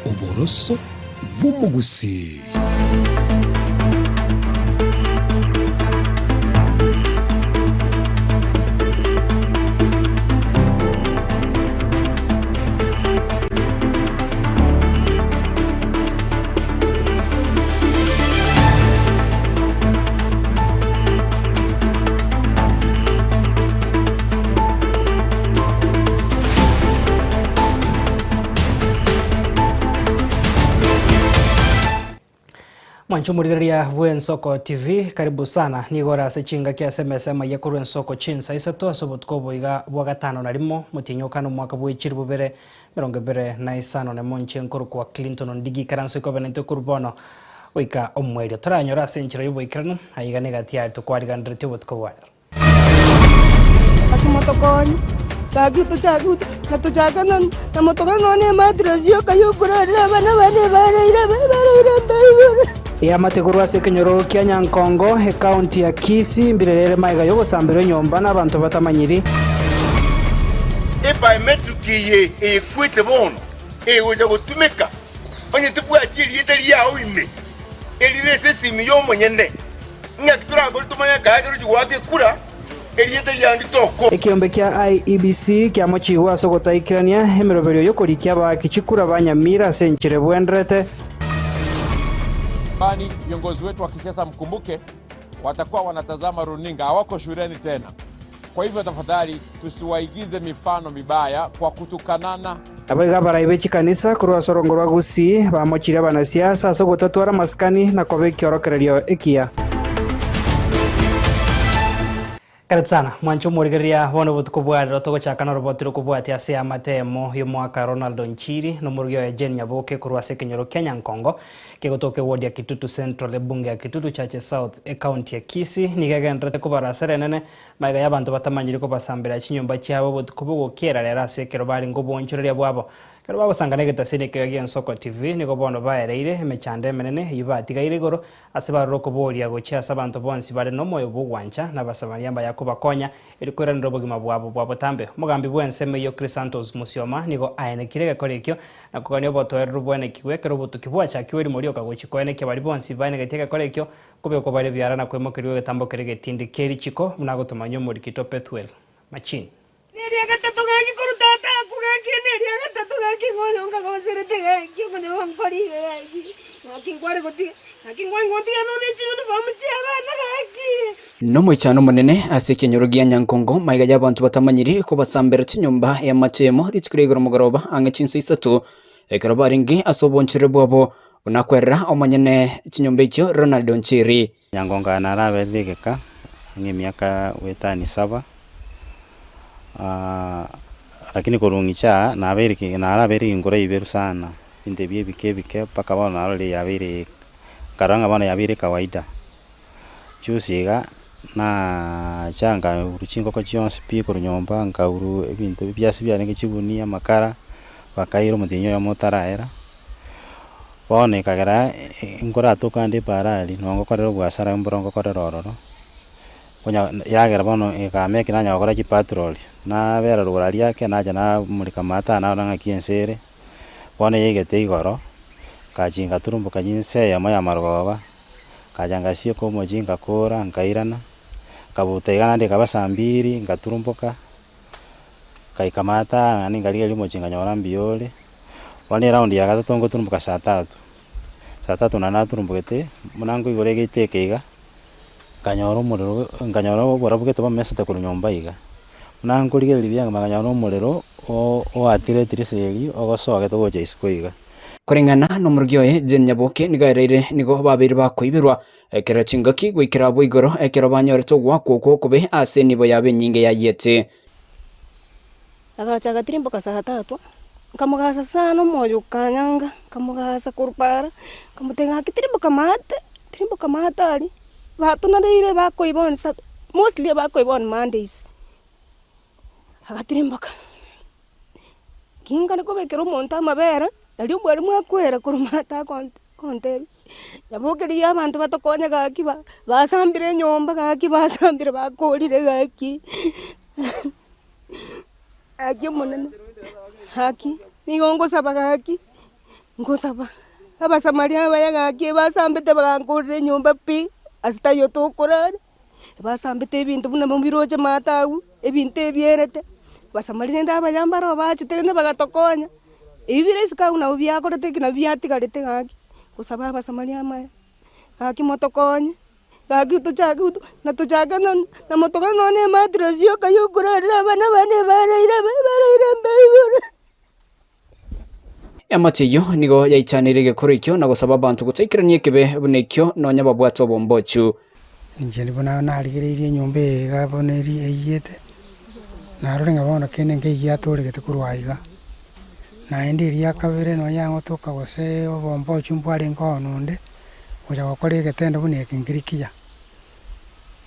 Oboroso bw'omogusii. Mwanche omorigereria bw'Ensoko TV, karibu sana. Nigo ore ase chingaki ase emesa emaiya korwa Ensoko chinsa isato ase obotuko obo iga bwa gatano na rimo, motienyi okane omwaka bwe chilifu bibere emerongo ebere na isano nemo inche nkorokwa Clinton Ondigi ikaranso ikobe naintwe korwa bono goika omoerio. Toranyore ase enchera y'oboikeranu, aiga negati yaye tokwariganderetie obotuko bwa rero. Gaki motokonye, gaki tochake na tochake na na motokore nonya na emattress yoka yokorarera abana bane baraire baraire embeo igoro. Eamate korwa ase ekenyoro kia Nyankongo, ekaunti ya Kisii, mbirere ere magega y'ogosamberwa enyomba n'abanto batamanyiri. Ebiometric eye eyekwete bono egocha gotumeka onye tebwati erieta riao ime erire ase esimi y'omonyene. Ng'aki torakore tomanye akaagera ochia goaka ekura erieta riao nditokwa. Ekeombe kia IEBC kiamochigwe ase ogotaikerania emeroberio y'okorikia abaaki chikura ba Nyamira ase enchera ebwenderete. Kwani viongozi wetu wa kisiasa mkumbuke, watakuwa wanatazama runinga, hawako shuleni tena. Kwa hivyo tafadhali tusiwaigize mifano mibaya kwa kutukanana. Naboigo abarai be chikanisa korwa ase orongo rwa Gusii bamochirie abanasiasa ase ogotatwara amasikani na koba ekiorokererio ekiya. Karibu sana mwanche omorigereria bono obotuko bwa rero togochaka noroboti rokobwatia ase amatemo y'omwaka Ronald Onchiri nomorugi oye Jane Nyaboke korwa ase ekenyoro kia Nyankongo kegotoka eward ya Kitutu Central ebunge ya Kitutu Churches South ecounty ya Kisii nigo egendererete kobara asara enene Magega y'abanto batamanyiri kobasambera chinyomba chiabo obotuko bogokiera rero ase ekero barenge oboonchoreria bwabo. Ekero bagosangana egetasini ekega gi'Ensoko TV, nigo bono baereire emechando emenene eyio batigaire igoro ase barure okoboria gochia ase abanto bonsi bare nomoyo bw'ogwancha na Abasamaria mbaya kobakonya erio koiranera obogima bwabo bwa botambe. Omogambi bw'ensemo eyio Chrysanthus Musioma nigo aenekire egekora ekio na kogania obotoereru bwenekigwe ekero obotuki bwachakigwe erimo rioka gochia koenekia baria bonsi baenegetie egekora ekio Kobekwa bare ebiara na koimokerigwa egetambo keria getindi kie richiko, buna agotomanyia omorikito Pethuel. Machine. Neria gatato gaki korwa tata akwo gaki neria gatato gaki ng'a oyo nkagoserete gaki omonye gonkorire gaki gaki nkware gotiga gaki nkware gotiga nonya ne chiuniform chia abana gaki. Nomoichano omonene ase ekenyoro gia Nyankongo, maiga y'abanto batamanyiri kobasambera chinyomba y'amatemo rituko ria igoro mogoroba ang'e chinsa isato, ekero barenge ase obonchoreri bwabo Buna kwerera omonyene chinyomba echio Ronald Onchiri. Nyangongo naraberire egeka ang'e emiaka goetania saba, lakini korwa ng'iche aa nabeire ki narabeire ginkora iberu sana, ebinto ebi ebike ebike mpaka bono narorire yabeire nkarora ng'a bono yabeire kawaida. Juzi iga, nacha nkaurwa chingoko chionsi pi korwa nyomba, nkaurwa ebinto ebiasi biarenge chigunia, amakara, bakaira omotienyi oyomo otaraera. Bono ekagera nkoratoka ande epaara aria, nabo ngokorera oboasara mboro ngokorera ororo, konya yagera bono ekameki nanya gokora chipatrol, nabera rogoro aria ake nacha namoreka amato aya narora ng'aki ense ere, bono yaigete igoro, ngachia ngaturumboka chinsa eyemo ya marogoba, nkacha ngasieka omochie ngakora nkairana, nkabuta iga naende ekaba saa mbiri ngaturumboka. Nkaika maate aa naende nkarigereria omochie nkanyora mbuya ore, bono eraundi ya gatato ngoturumboka saa tatu, saa tatu naende naturumbogete, buna nkoigora egate eke iga, nkanyora omorero nkanyora oborabu gete bomesete korwa nyomba iga. Buna nkorigereria buya nkanyora omorero o- oatire etirisa eria ogosogete gocha isiko iga. Koreng'ana nomorugi oye Jane Nyaboke nigo aereire nigo babeire bakoiberwa Ekero chingaki goikera abwo igoro, ekero banyorete ogoakwa okwo okobe ase enibo yabo enyinge yayiete. Agacha agatirimboka saa tatu, nkamogasa sana omoyo okanyanga, nkamogasa korwa para, nkamotebia ng'aki tirimboka maate, tirimboka maate aria, batonareire bakoiba on sat mostly bakoiba on Mondays. Agatirimboka, nkinkane kobekera omonto amabere, nario omwalimu akwera korwa maate akonte akontebia. Nyabokereria abanto batokonye gaki ba basambire enyomba gaki basambire bakorire gaki gaki omonene gaki nigo ngosaba gaki. Ngosaba, Abasamaria abaya gaki basambete bagankorera enyomba pi, ase taiyo tokorara, basambete ebinto buna mobiroche maate agwo, ebinto ebierete, Abasamaria rende abaya mbaro bachete rende bagatokonya, ebi bire isiko agwo nabo biakorete eki nabio biatigarete gaki, ngosaba Abasamaria amaya, gaki motokonye. Gaki tochake na tochake na motokare nonya na emattress yoka ya okorarera abana bane baraire baraire mbe igoro. Eamate eyio nigo yaichaneire egekoro ekio na gosaba abanto gotaikerania ekebe buna ekio nonya babwate obombochu. Inche buna narigereirie enyomba eye iga bono eri eyiyete, narore ng'a bono kende nkeiyo giatoregete korwa aiga. Naende eria kabere nonya yangotoka gose obombochu mbwarenge oo nonde, gocha gokora egetendo buna eke nkeri kiya.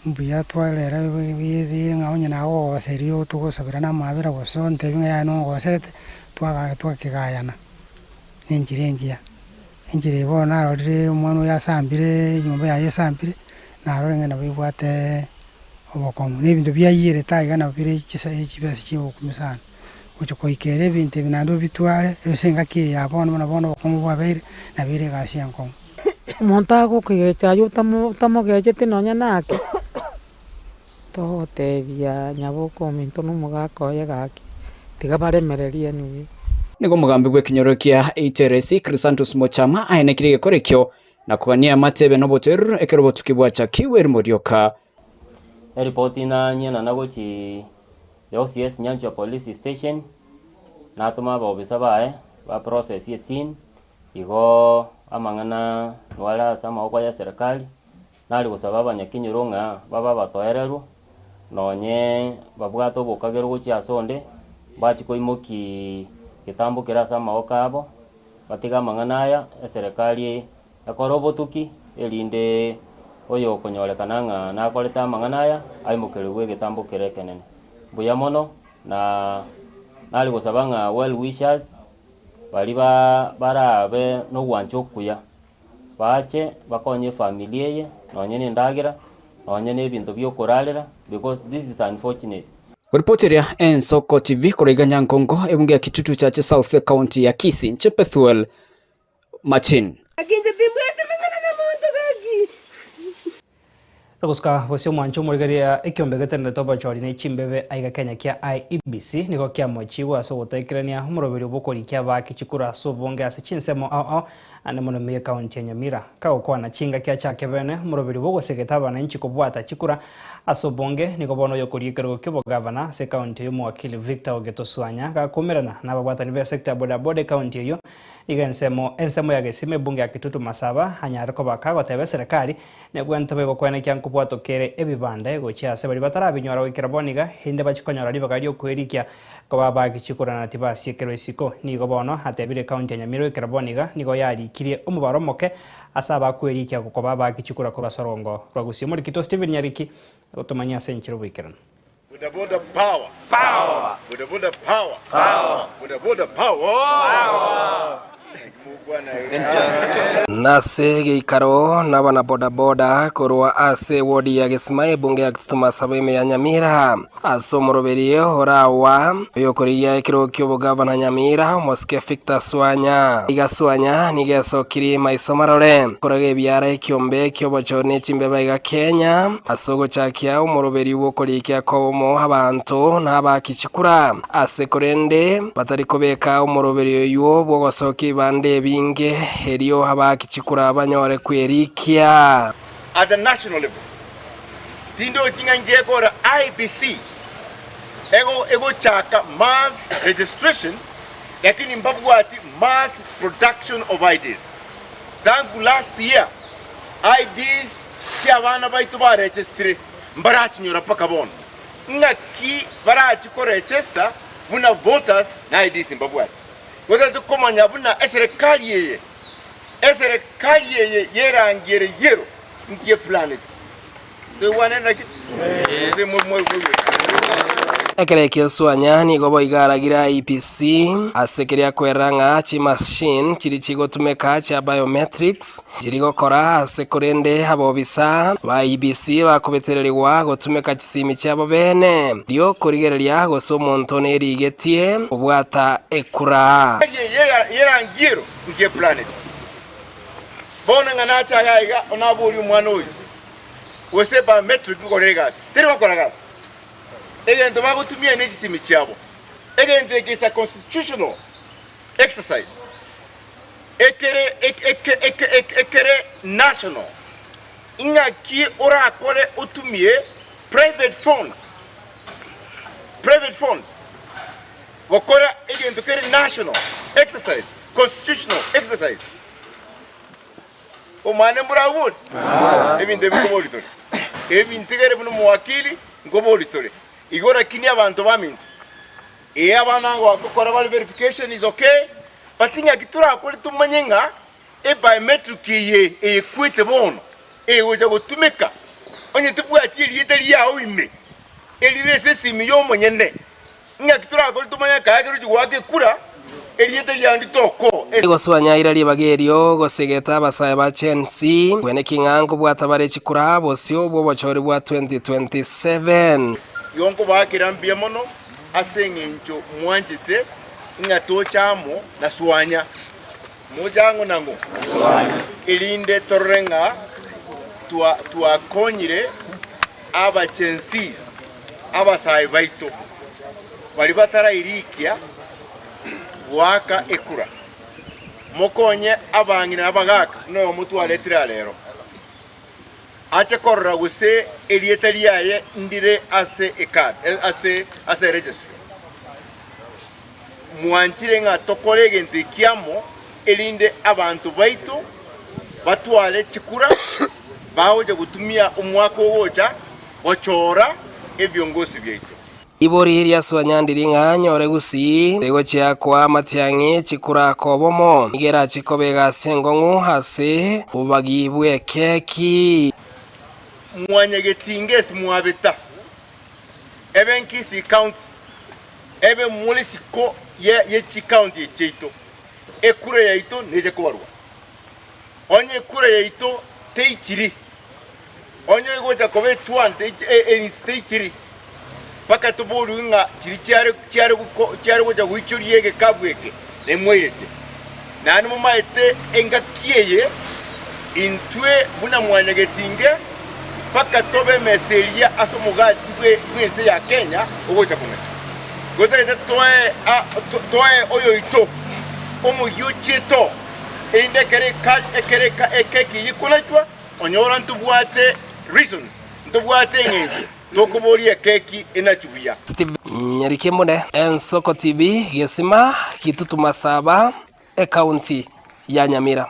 Mbuya twarera ng'a onye nagogoseria togosabera na amabera gose ontebie ng'a yaya nongosete, twaga twakegayana, na enchera engiya. Enchera eye bono narorire omwana oyo asambire enyomba yaye esambire, narorire ng'a nabo ebwate obokong'u. Na ebinto biayierete aiga nabo bire chisa chibesa chia obokumia sana. Gocha koikera ebinto ebi naende obitware, ase engaki eye ya bono buna bono obokong'u bwabeire, nabo ere egasi enkong'u. Omonto agokogecha aywo otamo otamogecheti nonya nake, togotebia nyaboka ominto na omogaka oye gaki, tiga baremererie anyway. Nigo omogambi bw'ekenyoro kia Iteresi, Chrysanthus Mochama, aenekirie egekoro ekio na kogania eamate ebe nobotoereru ekero obotuki bwachakigwe erimo rioka. Eripoti nanyena gochia the OCS Nyanchwa Police Station, natoma abaobisa baye ba process escene, igo amang'ana nware ase amaboko ya serikali, nare gosaba abanyakenyoro ng'a babe abatoereru, nonye babwate obokagero gochia ase onde, mbachie koimokiaa getambo kere ase amaboko abo, batige amang'ana aya, eserekari ekore obotuki, erinde oyokonyorekana ng'a nakorete amang'ana aya, aimokerigwe egetambo kere ekenene. Mbuya mono, na nare gosaba ng'a well wishers, baria ba barabe na ogwancha okuya, bache bakonye efamiri eye, nonye na endagera, nonye na ebinto bia okorarera, because this is unfortunate. Ripoteria Ensoko TV korwa iga Nyankongo, ebunge ya Kitutu Chache South, Ekaunti ya Kisii, inche Bethuel Machin. Gaki inche timbwati mang'ana na monto gaki. Gosuka bosio omwancho omorigereria ekiombe getenenete obochori ne chimbebe aiga Kenya kia IEBC nigo kiamochigwe ase ogotaikerania omoroberio bw'okorikia abaaki chikura ase obonge ase chinsemo ao ao ande mono ime y'ecounty ya Nyamira. Kagokwana chingaki achake bene omoroberio bw'ogosegeta abananchi kobwata chikura ase obonge nigo bono oyokoria ekerogo ki'obogavana ase ecounty eyio omowakili Victor Ogeto Swanya gakumerana nababwatani b'esector ya bodaboda ecounty eyio Iga ensemo ensemo ya gesima ebunge ya Kitutu Masaba anyare koba kagoteba eserekari nebwente boigo koenekia nkobwatokere ebibande gochia ase baria batarabinyora goikera bono iga erinde bachie konyora ribaga riokwerikia koba abagichi korana tibasiekerwa isiko. Nigo bono atebire ekaunti ya Nyamira goikera bono iga nigo yarikirie omobaro omoke ase abakwerikia koba abagichi kura korwa ase orongo rwa Gusii. Omorikito Stephen Nyariki agotomanyia ase enchera oboikeranu. Boda boda power. Power. Boda boda power. Power. Boda boda power. Nase geikaro nabanabodaboda korwa ase ewodi ya Gesima ebunge ya Kitutu Masaba ime ya Nyamira ase omoroberi orawa oyokorigia ekerogo ki'obogavana Nyamira omosike Victor Swanya. Iga Swanya nigo esokirie maiso marore koraga ebiara ekiombe ki'obochori ne chimbeba iga Kenya ase ogochakia omoroberi bw'okorikia kobomo abanto na abaaki chikura ase korende batari kobeka omoroberi oyio bw'ogosokia ebibanda ebinge erio abaaki chikura banyore kwerikia. At the national level, tindochi ng'a inche ekora IEBC ego egochaka mass registration lakini mbabwati mass production of IDs. Thank you last year IDs chiabana baito baregestire mbarachinyora mpaka bono. Ng'aki barachi koregester buna voters na IDs mbabwati. Gotagete komanya buna eserekari eye eserekari eye yerangi ere yellow nki eplaneti. Toigwanere naki? Gose mwe mwe mwe. Ekero ekio Swanya nigo boigo aragire IEBC ase keria kwerera ng'a chimachine chiria chigotumeka chia biometrics chiri gokora ase korende abobisa ba IEBC bakobetererigwa gotumeka chisimi chiabo bene erio korigereria gose omonto nerigetie kobwata ekura. Yerangi ero nkie planet. Bono ng'a nache aya iga onaborie omwana oyo gose biometric nkokora egasi. Teri gokora gasi. Egento bagotumia ne chisemi chiabo. Egento eke is a constitutional exercise. Ekere ekere national. Ing'aki orakore otumie private phones, private phones gokora egento kere national exercise, constitutional exercise. Omwane mborabori? Ebinto ebi nkobori tore. Ebi ntigere buna omowakili nkobori tore. Igo rakini abanto baminto, ee abana gokora bare verification is okay, but ng'aki torakore tomanye ng'a ebiometric eye eyekwete bono egocha gotumeka onye tebwati erieta riao ime erire ase esimi ya omonyene. Ng'aki torakore tomanye akaye kerochia goaka ekura, erieta riao nditoko. Goswanyaira ribaga erio gosegeta abasae ba Gen Z kweneki ng'a nkobwata bare chikura bosio bw'obochori bwa 2027. Igo nkobaakera mbuya mono ase engencho mwanchete ng'a toche amo na Swanya. Moche ang'o nang'o? Erinde torore ng'a twakonyire abachensis, abasae baito, baria batarairikia goaka ekura. Mokonye abang'ina na abagaaka buna oyomo twaretire aa rero, ache korora gose erieta riaye ndire ase ecard, ase ase eregistry. Mwanchire ng'a tokore egento eki amo, erinde abanto baito batware chikura bagocha gotumia omwaka ogocha gochora ebiongosi biaito. Ribori riaswanya ndiri ng'a nyore gusii rigochia koa amatiang'i chikura kobomo, nigo erache koba egasi engong'u ase obobagi bw'ekeki. Mwanyagetinga ase mwabeta, ebe Nkisii County, ebe more isiko ye chicounty echi chiaito, ekura yaito neche kobarwa. Onye ekura yaito teichiri, onye egocha koba etwante erinsi teichiri, mpaka toborigwe ng'a chiria chiare chiare chiare gocha goichoria egekabu eke nemwairete. Naende momaete engaki eye intwe buna mwanyagetinge mpaka tobe emesa eria ase omogati bw'ense ya Kenya ogocha kong'esa. Gotagete toe toe oyoito omoyio ochiete oo, erinde ekero ekero ekeki eyio ekonachwa, onyora ntobwate reasons, ntobwate eng'encho tokoboria ekeki enachwe buya. Stephen Nyarikemune, Ensoko TV, Gesima, Gitutu Masaba, Ekaunti ya Nyamira.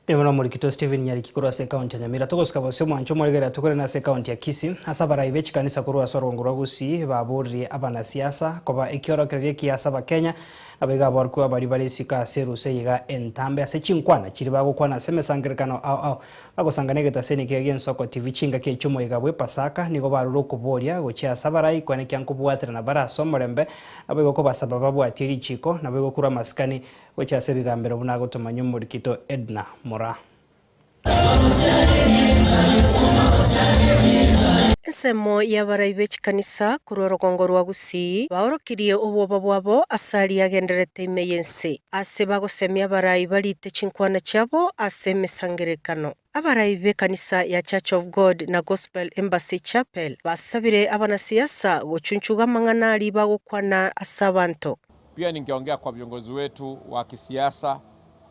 Mbuya mono omorikito Stephen Nyariki korwa ase ekaunti ya Nyamira. Togosika bosio omwancho omorigereria tokorene ase ekaunti ya Kisii. Ase abarai be chikanisa korwa ase orwongo rwa Gusii baboririe abanasiasa koba ekiorokererio ekiya ase abakenya nabo iga aborokigwa baria bare isiko ase erusa eye iga entambe ase chinkwana chiria bagokwana ase emesangererekano ao ao bagosangana egetaseni ekiya gi'ensoko TV chingaki echio omoyega bw'epasaka nigo barure okoboria gochia ase abarai koenekia nkobwaterana bare ase omorembe nabo igo kobasaba babwatie richiko nabo igo korwa amasikani Gochia ase ebigambero buna agotomanya omorikito Edna Moraa. Ensemo y'abarai be chikanisa korwa rogongo rwa Gusii baorokirie obwoba bwabo ase aria agendererete ime y'ense, ase bagosemia abarai barite chinkwana chiabo ase emesangererekano. Abarai b'ekanisa ya Church of God na Gospel Embassy Chapel basabire abanasiasa gochunchuga amang'ana aria bagokwana ase abanto. Pia ningeongea kwa viongozi wetu wa kisiasa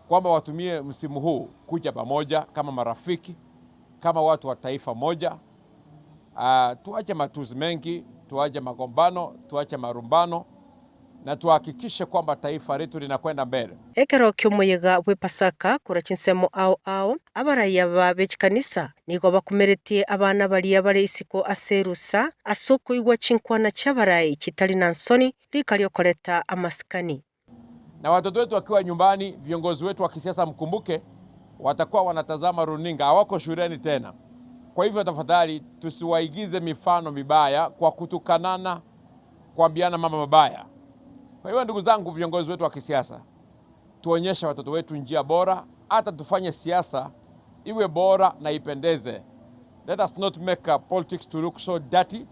kwamba watumie msimu huu kuja pamoja kama marafiki, kama watu wa taifa moja. Uh, tuache matusi mengi, tuache magombano, tuache marumbano na tuhakikishe kwamba taifa letu linakwenda mbele. Ekero ki'omoyega bw'Epasaka korwa chinsemo ao ao, abarai aba be chikanisa nigo bakumeretie abana baria bare isiko ase erusa ase okoigwa chinkwana chi'abarai chitari na nsoni, rika riokoreta amasikani. Na watoto wetu wakiwa nyumbani, viongozi wetu wa kisiasa mkumbuke, watakuwa wanatazama runinga, hawako shuleni tena. Kwa hivyo tafadhali, tusiwaigize mifano mibaya kwa kutukanana, kuambiana mambo mabaya. Kwa hivyo ndugu zangu, viongozi wetu wa kisiasa, tuonyeshe watoto wetu njia bora, hata tufanye siasa iwe bora na ipendeze. Let us not make politics to look so dirty,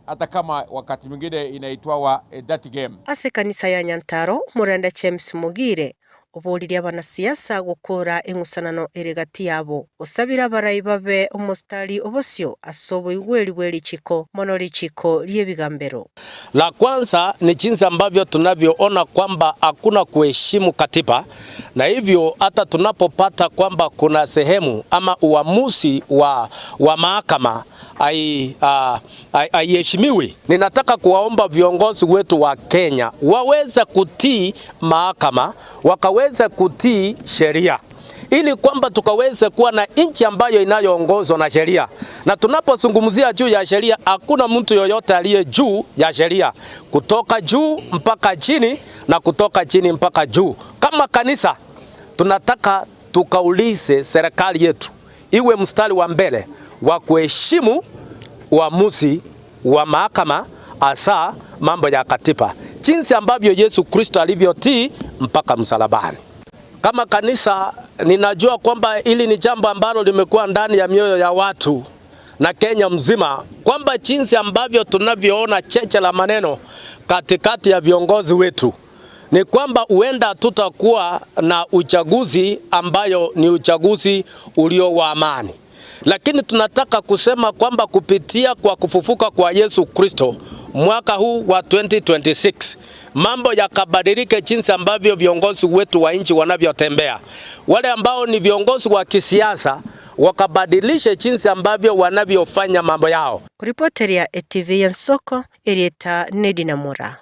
hata kama wakati mwingine inaitwawa a dirty game. Ase ekanisa ya Nyantaro, Omorende James Mogire oboririe abanasiasa gokora eng'usanano ere gati yabo, osabire abarai babe omositari obosio ase oboigweri bwe richiko, mono richiko ri'ebigambero. La kwanza ni jinsi ambavyo tunavyoona kwamba hakuna kuheshimu katiba, na hivyo hata tunapopata kwamba kuna sehemu ama uamuzi wa, wa mahakama haiheshimiwi. Ninataka kuwaomba viongozi wetu wa Kenya waweze kutii mahakama, wakaweze kutii sheria ili kwamba tukaweze kuwa na nchi ambayo inayoongozwa na sheria. Na tunapozungumzia juu ya sheria, hakuna mtu yoyote aliye juu ya sheria, kutoka juu mpaka chini na kutoka chini mpaka juu. Kama kanisa tunataka tukaulize serikali yetu iwe mstari wa mbele wa kuheshimu uamuzi wa mahakama, hasa mambo ya katiba, jinsi ambavyo Yesu Kristo alivyotii mpaka msalabani. Kama kanisa ninajua kwamba hili ni jambo ambalo limekuwa ndani ya mioyo ya watu na Kenya mzima, kwamba jinsi ambavyo tunavyoona cheche la maneno katikati ya viongozi wetu ni kwamba huenda tutakuwa na uchaguzi ambayo ni uchaguzi ulio wa amani, lakini tunataka kusema kwamba kupitia kwa kufufuka kwa Yesu Kristo mwaka huu wa 2026 mambo yakabadilike jinsi ambavyo viongozi wetu wa nchi wanavyotembea. Wale ambao ni viongozi wa kisiasa wakabadilishe jinsi ambavyo wanavyofanya mambo yao. Koripoteria etv y'ensoko, erieta Nedina Mora.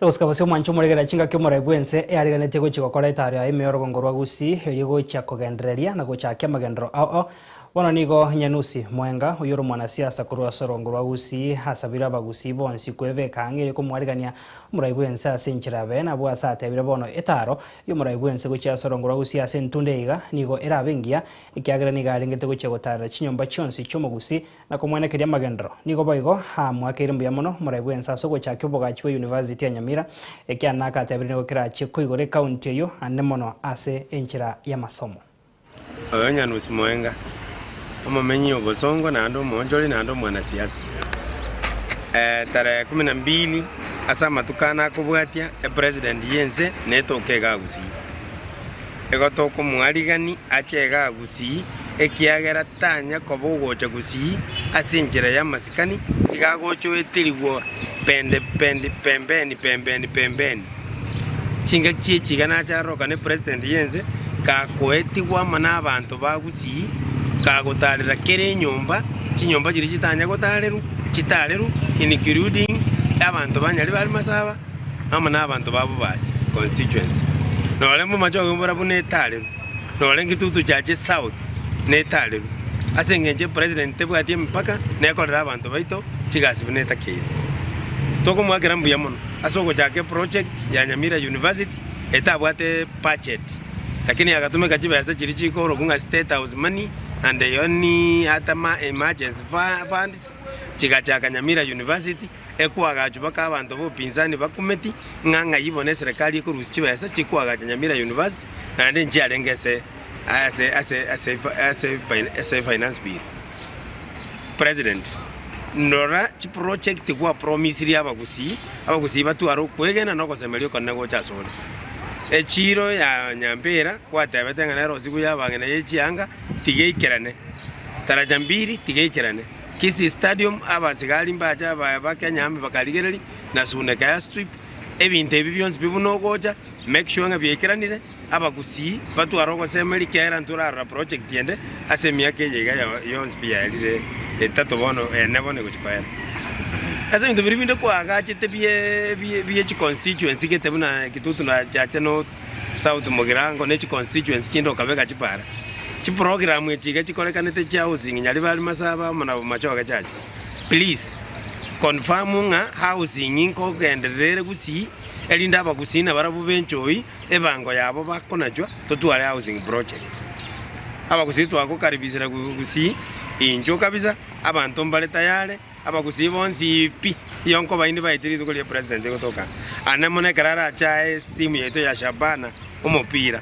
Gosika bosio omwancho omoregera chingaki omorai bwense eariganetie gochia gokora etaro yaye ime y'orogongo rwa Gusii erio gochia kogendereria na gochakia amagenderero ao ao. Bono nigo Nyanusi Mwenga oyio ore omwanasiasa korwa ase orongo rwa Gusii asabire abagusii bonsi kwebeka ang'e erio komwarigania omorai bwense ase enchera abe nabwo ase atebire bono etaro y'omorai bwense gochia ase orongo rwa Gusii ase entunde iga nigo erabe engiya ekiagera nigo arengete gochia gotarera chinyomba chionsi chi'omogusii na komwenekeria amagenderero. Nigo boigo amoakeire mbuya mono omorai bwense ase ogochakia obogachi bwe University ya Nyamira ekiagera nakatebire nigo kerachie koigora ecounty eyio ande mono ase enchera y'amasomo. Oyo Nyanusi Moenga, omomenyi o Bosongo naende omoonchori naende omwanasiasa. Tarehe kumi na mbili ase amatuko ane akobwatia, epresident y'ense netoke igaa Gusii. Igo tokomoarigani ache igaa Gusii ekiagera tanya koba ogocha Gusii ase enchera y'amasikani, iga agocha oeterigwa pende pende pembeni pembeni pembeni. Chingaki chi'echi iga nache arorokane president y'ense, gakoetigwa amo nabanto ba Gusii, gagotarera kera enyomba, chinyomba chiria chitanya gotarerwa, chitarerwe, including abanto ba Nyaribari Masaba, amo nabanto ba Bobasi constituency. Nore momache ogombora buna etarerwe, nore Kitutu Chache South netarerwe, ase eng'encho epresident tebwati emipaka, nekorera abanto baito chigasi buna etakeire. Tokomoakera mbuya mono. Ase ogochaka eproject ya Nyamira University etabwate budget lakini agatumeka chibesa chiria chikorokwa ng'a state house money and only other emergency funds chigachaka Nyamira University ekwagachwa mpaka abanto ba upinzani bakumeti ng'a ng'ai bono eserekari ekorusia chibesa chikwagacha Nyamira University naende nchiarenge ase ase ase ase ase ase finance bill. President, Ndora chiproject gwa promisirie abagusii, abagusii batware okwegena na ogosemeria okonene gocha asore. Echiiro ya Nyampira gwatebete ng'a nerosigwe y'abang'ina ye chianga, tiga eikerane. Taraja mbiri, tiga eikerane. Kisii Stadium, abasigari mbache aba ba Kenya Army bakarigereria, na Suneka Airstrip, ebinto ebi bionsi pi buna ogocha, make sure ng'a biaikeranire. Abagusii batware ogosemeria ekiagera ntorarora project ende ase emiaka eye iga yonsi pi yaerire etato bono ene bono egochia koera. Ase ebinto biria binde kwagachete bie bie chiconstituency gete buna Kitutu na Chache North, South Mugirango ne chiconstituency chinde okabeka chipara. Chiprogram echi iga chikorekanete chia housing Nyaribari Masaba amo na Bomachoge Chache. Please confirm ng'a housing nkogenderera ere Gusii erinde abagusii nabarabwo benchoi ebango yabo bakonachwa totware housing project. Abagusii twagokaribisire Gusii inchuo kabisa, abanto mbare tayare, abagusii bonsi pi, iyo nkobaini baete rituko ria president egotoka ane mono ekero arache ae esteam yaito ya Shabana omopira.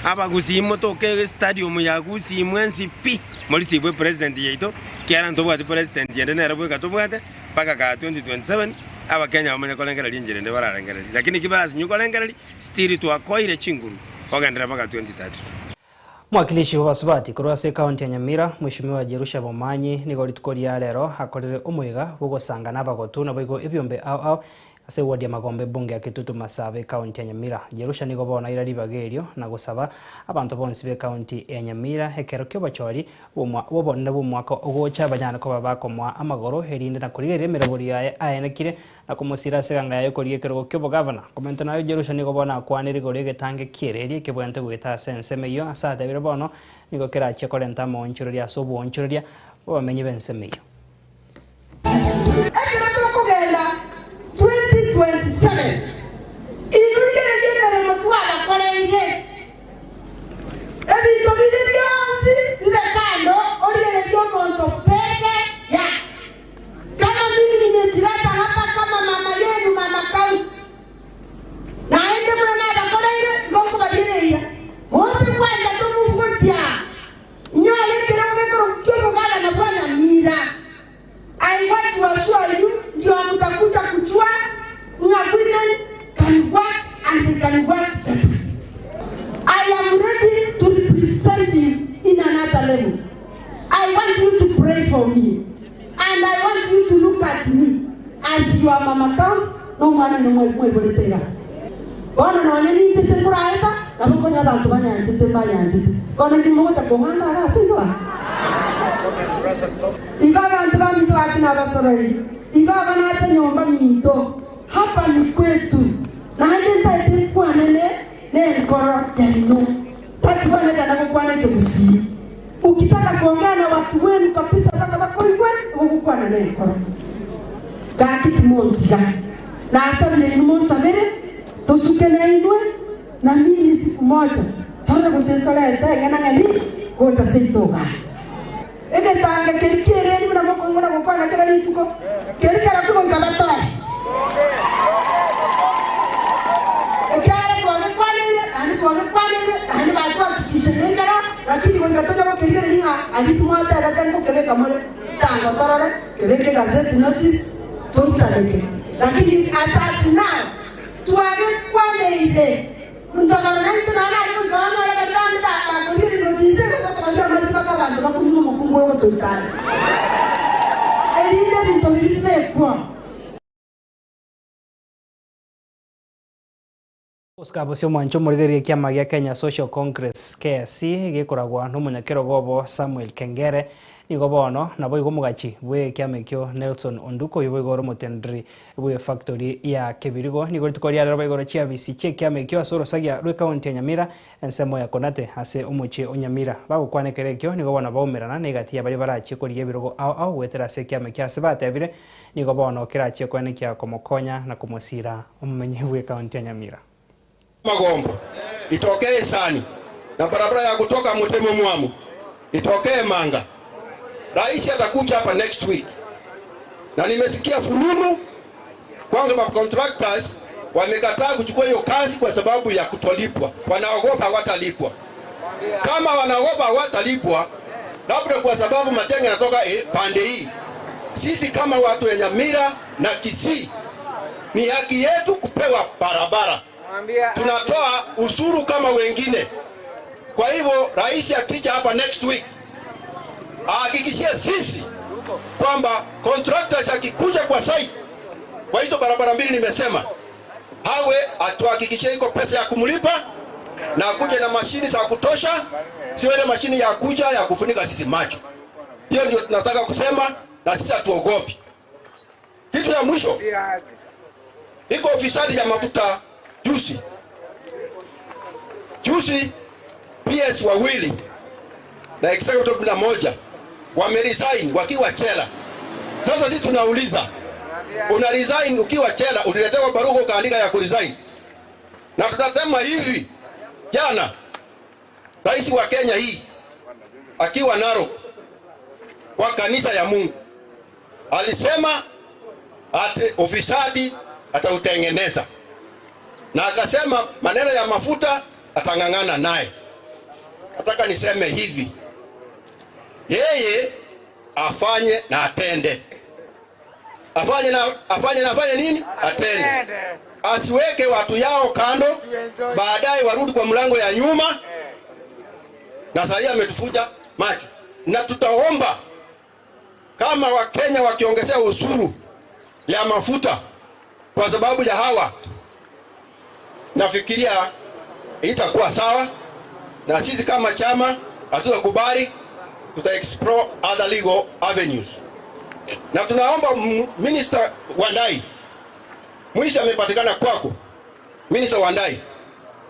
Abagusii motoke estadium ya Gusii mwensi pi, morisibwe president yaito, kiagera ntobwati president ende nere bweka tobwate. Mpaka kaa 2027 abakenya bamanye korengereria enchera ende bararengererie, lakini ki barasinywe korengereria, still twakoire chinguru kogenderera mpaka 2032. Mwakilishi bw'abasubati korwa ase ekaunti ya Nyamira, Mweshimiwa Jerusha Bomanyi nigo rituko ria rero akorire omoiga bw'ogosanga n'abagotu naboigo ebiombe ao ao ase eward ya Magombe ebunge ya Kitutu Masaaba ekaunti ya Nyamira. Jerusha nigo bono aira ribaga erio na gosaba abanto bonsi b'ekaunti ya Nyamira ekero ki'obochori bw'obonene bw'omwaka ogocha banyare koba bakomoa amagoro erinde na korigereria emerobori yaye aenekire na komosira ase eganga yaye korigia ekerogo ki'obogavana. Komenta nayo Jerusha nigo bono akwanire igoro y'egetange ki'ereeri ekebwenerete goeta ase ensemo eyio ase atebire bono nigo kerachie korenta amaonchoreria ase oboonchoreria bw'abamenyi b'ensemo eyio. Ekero tokogenda 2027, inwe rigereria emeremo twabakoreire. Ebinto binde bionsi bibe kando, origererie omonto peke yake. Kama mimi nimejileta hapa kama mama yenu, mama county, naende buna nabakoreire, igo nkobariereria. Monto kwancha tomove gochia aa, inyore ekerogo gekorokwa ki'omogabana bwa Nyamira. I want to assure you ndio mtakuja kujua ng'a women can work and they can work better. I am ready to represent you in another level. I want you to pray for me and I want you to look at me as your mama count na omwana one mwaiborete iga. Bono nonye ninche ase nkoraeta nabo nkonya abanto banyanchete mbanyanchete. Bono ndimo gocha kong'anga iga ase igo aa. Igo abanto baminto gaki nabasorori, igo aba nacha nyomba minto, hapa ni kwetu, naende ntaete nkwanene nenkoro yaino. Tachigwanekana gokwana ekegusii. Ukitaka kuongea na watu wenu kabisa mpaka bakoigwe, igo gokwana nenkoro. Gaki timontiga. Nasabire inwe monsabere, tosuke nainwe, na mimi siku moja, torore gose ntorete eng'enang'eni gocha seito igaa. Egetanga keria ki'ereeri buna mokoigwa na gokwana kera rituko, keria kerokio goika batoe. Ekiagera twagekwaneire, naende twagekwaneire, naende batwahakikisheire ekero, lakini goika tonya gokerigereria ng'a aria simwatebete ngokebeka more, tango torore, kebeke egazeti notice, toisaneke. Lakini as at now, twagekwaneire. Ntokorora naintwe nonya nare goika onyore baria bande bakorigereria gochia inse igo totogoria amache mpaka abanto bakunywe omokungu oyo gotoika are, erinde ebinto biria bibekwo. Oscar Bosio Omwancho omorigereria ekiama gia Kenya Social Congress, KSC, gekoragwa nomonyakerogo obo Samuel Kengere, nigo bono naboigo omogachi bw'ekiama ekio Nelson Onduko oyio boigo ore omotendri bw'efactory ya Kebirigo. Nigo rituko ria rero baigoro chiabisi chi'ekiama ekio ase orosagia rw'ecounty ya Nyamira ensemo ya Konate ase omochie o Nyamira. Bagokwana ekero ekio nigo bono baumerana na egati ya baria barachie korigia ebirogo ao ao goetera ase ekiama ekio ase batebire nigo bono kerachie koenekia komokonya na komosira omomenyi bw'ecounty ya Nyamira. Magombo itokee esani, na barabara ya kutoka Mutemo Mwamu itokee Manga. Rais atakuja hapa next week, na nimesikia fununu kwanza ma contractors wamekataa kuchukua hiyo kazi kwa sababu ya kutolipwa, wanaogopa hawatalipwa. Kama wanaogopa hawatalipwa, labda kwa sababu majengo yanatoka pande hii. Sisi kama watu wa Nyamira na Kisii ni haki yetu kupewa barabara. Tunatoa ushuru kama wengine. Kwa hivyo rais akija hapa next week ahakikishie sisi kwamba contractors akikuja kwa site kwa hizo barabara mbili nimesema, awe atuhakikishie iko pesa ya kumlipa na akuje na mashini za kutosha, sio ile mashini ya kuja ya kufunika sisi macho. Hiyo ndio tunataka kusema, na sisi hatuogopi. Kitu ya mwisho, iko ofisadi ya mafuta juzi. Juzi PS wawili na executive 11 wameresign wakiwa chela. Sasa sisi tunauliza, una resign ukiwa chela, uliletewa barua ukaandika ya kuresign? Na tunasema hivi, jana rais wa Kenya hii akiwa Narok kwa kanisa ya Mungu alisema ati ufisadi atautengeneza, na akasema maneno ya mafuta atang'ang'ana naye. Nataka niseme hivi, yeye afanye na atende, afanye na afanye na afanye nini? Atende, asiweke watu yao kando, baadaye warudi kwa mlango ya nyuma. Na sasa ametufuja macho, na tutaomba kama Wakenya wakiongezea ushuru ya mafuta kwa sababu ya hawa, nafikiria itakuwa sawa, na sisi kama chama hatutakubali, tuta explore other legal avenues, na tunaomba Minister Wandai, mwisho amepatikana kwako, Minister Wandai,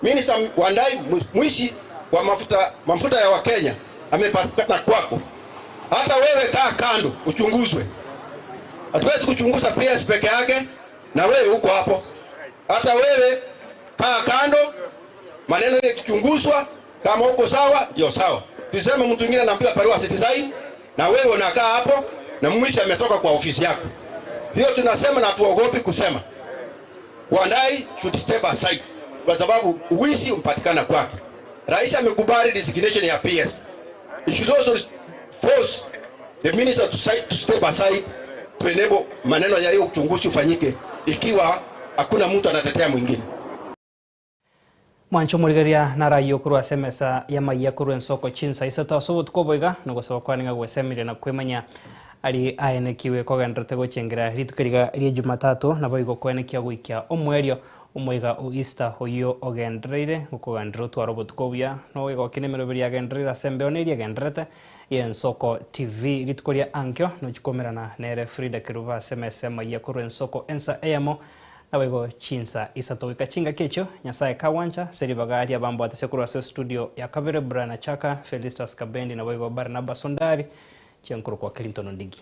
Minister Wandai, mwishi wa mafuta, mafuta ya Wakenya amepatikana kwako. Hata wewe kaa kando uchunguzwe. Hatuwezi kuchunguza PS peke yake, na wewe uko hapo. Hata wewe kaa kando, maneno yakichunguzwa, kama uko sawa ndio sawa. Tuseme mtu mwingine anaambiwa barua asisaini, na wewe unakaa hapo na mwisho ametoka kwa ofisi yako. Hiyo tunasema na tuogopi kusema. Wandai should step aside kwa sababu uwizi umpatikana kwake. Rais amekubali resignation ya PS. He should also force the minister to, to step aside to enable maneno ya hiyo uchunguzi ufanyike ikiwa hakuna mtu anatetea mwingine. Mwancho murigeria narayo kurwa semesa ya maiya kurwa ensoko chinsa isato ase obotuko boiga nogosaba kwaninga gwesemire na kwemanya ari aenekiwe kogenderete gochengera rituko riga ria jumatatu nabo igo kwenekia goikia omwerio omoiga o Easter oyo ogendereire gokogenderera otwara obotuko buya noigokina emeroberi yagendereire ase embeo na eria egendererete ya Ensoko TV rituko ria ankio nochikomerana nere Frida Kerubo ase emesa emaiya korwa ensoko ensa eyemo nabo chinsa isato goika chingaki echio Nyasaye kawancha ase ribaga ria bambwatese korwa ase studio ya kabere Brian Achaka, Felistus Kabendi nabo igo Barnabas Ondari chiankoro kwa Clinton Ondigi.